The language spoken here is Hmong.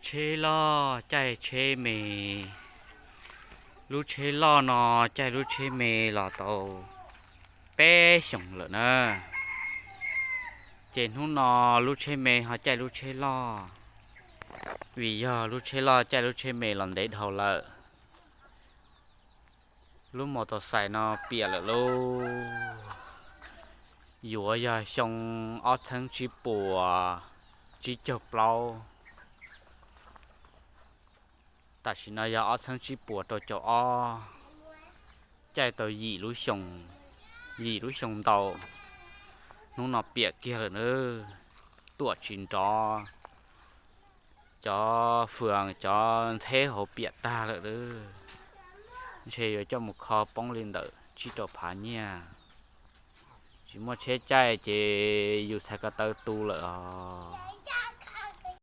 Tsheb loj caij tsheb me. Lub tsheb loj no caij lub tsheb me los tau peb xyoos lawm na. Ces hnub no lub tsheb me ho caij lub tsheb loj, vim yog lub tsheb loj caij lub tsheb me los ntev dhau lawm. Lub mos tos xais no piam lawm lauj. Yuav yog xyoo ob txheeb tsib puas tsib caug plaub. Tam sim no yog ob txheeb tsib puas rau caum ob, caij tau yim lub xyoo, yim lub xyoo ntau. Hnub no piam kiag lawm na, tuam tsis nrov, cov fwm cov ntxheb hauv piam tag lawm lauj. Ntshe yuav coj mus kho poob li ntawm tsib rau phav nyiaj. Tsis muaj tsheb caij ces yus txhais ko taw tu lawm os.